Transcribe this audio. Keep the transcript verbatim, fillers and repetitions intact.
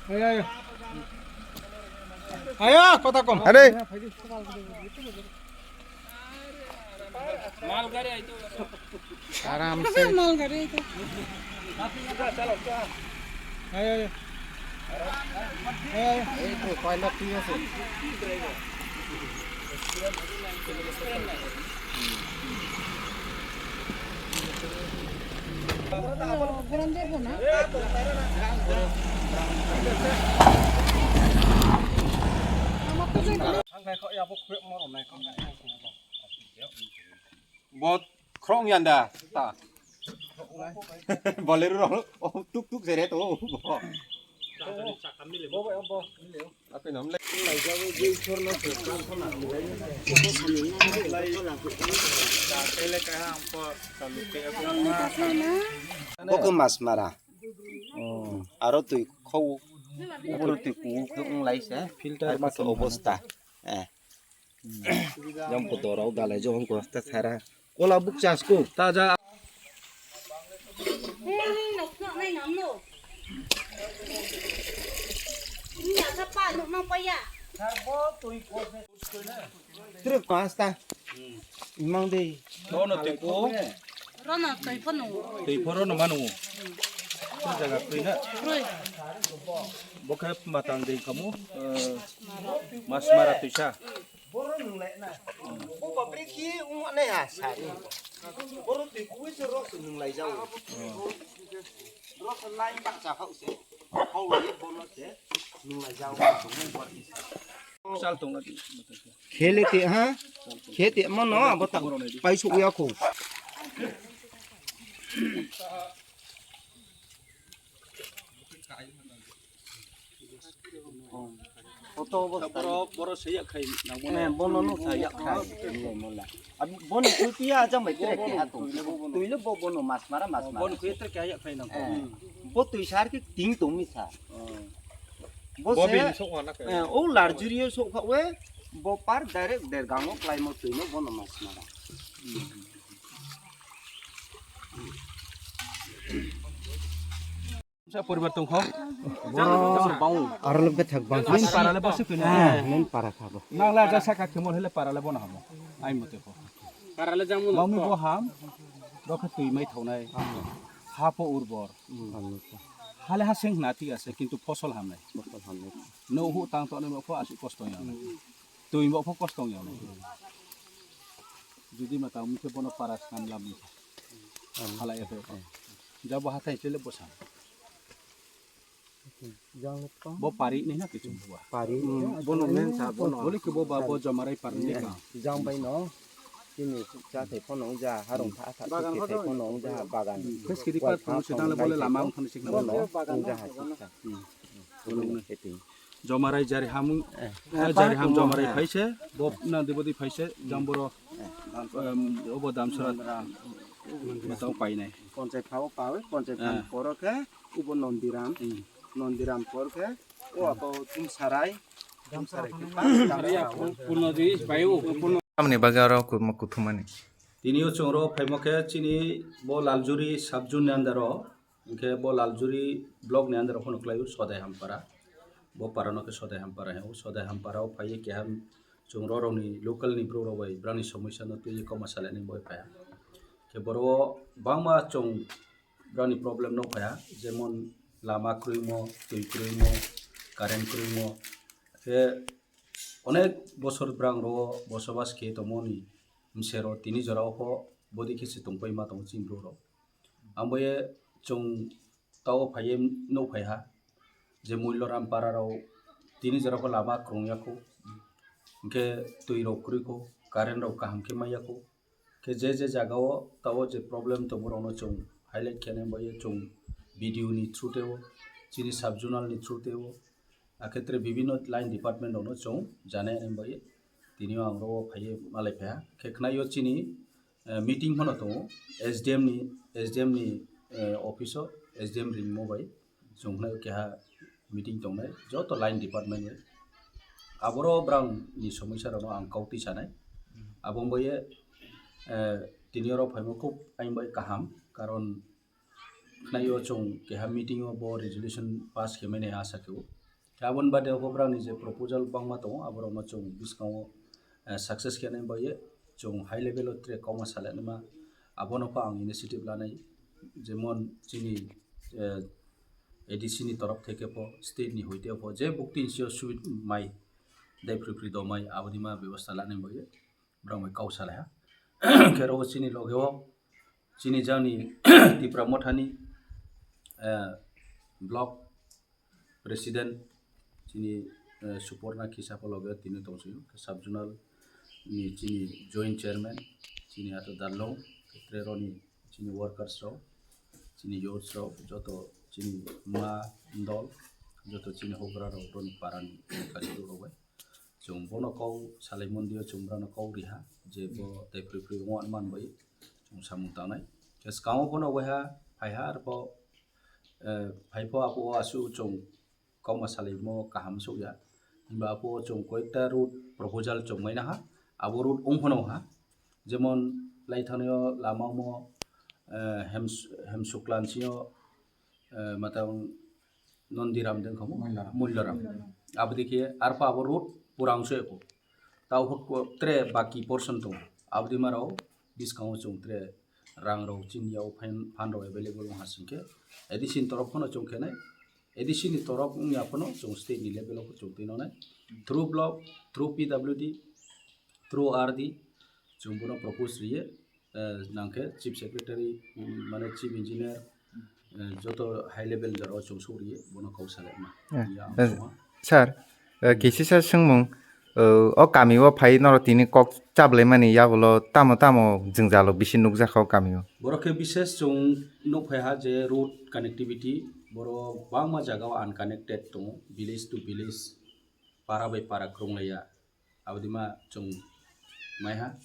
Ayo, ayo. Ayo, kota kom. Are. Aram se. Malgari itu. Ayo, ayo. Ayo, ayo. Ei to, pilot thik ase. Bo khrong yanda ta. Bolero rong, oh, tuk tuk sere to. Bo. Apa namanya? Bo ke mas mara. Oh. Aro twi khou, uboro twi kuwk khe wng lai se. Filter ma khe obosta. Eh. Jang puto rok dalai jong ko ta thara. Kola buk chas ko. Ta ja. Trip ko asta. Imang dei. Rono twi ko. Rono twi pho nungo. Twi pho rono ma nungo. Ko jaga twi na. Twi. Bo khe matang dei kamu. Eh, mas mara twisa. Boro nung lai na. Bo ba brekhi ung ne ha sa. Boro twi kuwi se rok se nung lai jao. Rok se lai bak cha khau se. Khau lai bono se nung lai jao. Sal tong lagi. Khele te ha? Khete mono abo ta pai su ya kho. Koto obo boro, boro se yak khai nang bono. Eh, bono no sa yak khai. Mola, mola. Abi bono twi twi a jang bai tere ke ha to. Twi le bo bono mas mara mas mara. Bono khe tere ke yak khai nang. Eh, bo twi sar ke ting tong mi sa. Oh. Bo se, eh, o larjuri o sok kha we, bo par direct dergang o klai mo twi no bono mas mara. Sa poribar tong kho. Boro aro lok bethak bang. Para le bose twi na. Main para kha bo. Nang la ja saka khemol hele para le bono hamo. Ai mote kho. Para le jang mo. Mami bo ham. Rokhe twi mai thawnai. Ha pho urbor. Hale ha seng na thik ase, kintu fosol hamnai. Fosol hamnai. No hu tang to ne mo pho asi kosto yang. Twi mo pho kosto yang. Jodi ma tang mukhe bono para sam lam. Hala ya to. Jabo hathai chele bosa. Bo pari ni na kichung bo. Pari. Bono men sa bono. Boli ke bo ba bo jamarai pari ni ka. Jang bai no. Chini cha thai phono ungja, harong tha tha thai phono ungja, bagan. Keskiri pat phono sidang le bole lama ungthani sikna bono. Ungja ha siksa. Bono ungja ha siksa. Jomarai jari ham, eh, jari ham jomarai phaise, bo nang dibodi phaise, jamboro, em, obo damsara. Matao painai. Ponchai phao pawi, ponchai phan poro khe, ubo Nondiram. Nondiram por khe, o ako Tumsarai. Tumsarai khe pa, Tumsarai. Amni bagwi aro kuthumani. Tini o chwng ro phaimo khe chini bo Laljuri sub zone ni under o. Hwnkhe bo Laljuri block ni under o phano kwlaio Sodai Hampara. Bo para no khe Sodai Hampara hino. Sodai Hampara o phaiwi keha chwng ro rok ni local ni brouh rok bai brani somosya no twiwi kokma salainani bai phaiha. Khe boro o bangma chwng brani problem no phaiha, jemon lama kwrwimo, twi kwrwimo, current kwrwimo. Khe onek bosor brang ro o bosobas khe tongmani msero tini jora o pho bodi khe se tongpai ma tongo chini brouh rok. Ang bo ye chwng tao phaiye nuk phaiha je Mulloram para rok tini jora kho lama kwrwng ya kho, hwnkhe twi rok kwrwi kho, current rok kaham khe manya kho, khe je je jaga o tao je problem tongo rok no chwng highlight khe nai bo ye chwng B D O ni through tei o, chini sub zonal ni through tei o, akhe tere bibinno line department rok no chwng janai nai bo ye tini o ang rok o phaiye malai phaiha khe khna yo chini eh, meeting phano tongo, S D M ni, S D M ni, eh, office o, S D M ringmo bai chwng khe keha meeting tongnai, joto line department ni. Aboro brang ni somosya rokno ang kau twi sanai. Abo wngbaye, eh, tini oro phaimo khub aini bai kaham, karon Naio chwng keha meeting o bo resolution pass khe mani asa khe o. Khe aboni bade o borokni je proposal bangma tongo, aborokno chwng bwskango, eh, success khe nai bagwi chwng high level o tre kokma salainima, abono pho ang initiative lanai, jemon chini, eh, A D C ni torop theke pho, state ni hoite pho, je bukti ni sio subit mai, dai phri phri do mai, aboni ma bebosta lanai bagwi borok bai kok salaiha. Khe oro chini loge o chini jani Tipra Mothani, eh, block president chini, eh, Suporna Kisa pho loge tini tongsi, sub zonal ni chini joint chairman chini ato Darlong, tre roni chini workers rok, chini youths rok, joto chini ma dol, joto chini houhgra rok, roni para ni kari rok bai. Chwng bono kok salai mondio, chwng bono kok riha, je bo tei phri phri wng man bai chwng samung tangnai. Khe swkango bono waiha phaiha, arpho, eh, phaipho apo asu chwng kokma salaimo kaham sukya. Himba apo chwng koikta route proposal chwng maina ha, abo route wng phano ha. Jemon lai thangnaio lama omo, eh, Hems-, Hemsuklan sio, eh, matang Nondiram dengkhomo? Mulnaram. Mulnaram. Abodi khe arpha abo road purang se ko. Tao hok ko tre baki portion tongo. Abodi marao biskango chwng tre rang rok chini yao phan, phan rok available wngha singkhe A D C ni torop phano chwng khenai. A D C ni torop wngya phano chwng state ni level o chwng twi nonai. Through block, through P W D, through R D, chwng bono propose riye, eh, nangkhe chief secretary, mm, mane chief engineer, eh, joto high level jora o chwng suk riye, bono kok salai ma. Eh, Ya, eh, suma. Sir, eh, kisisa swngmung, eh, o kami o phai norok tini kok chablai mani yagulo tamo tamo jwngjalo bisi nukjakha o kami o. Borok khe bises chwng nukphai ha je road connectivity, borok bangma jaga o unconnected tongo, village to village, para bai para kwrwnglaiya. Abodima chwng maiha.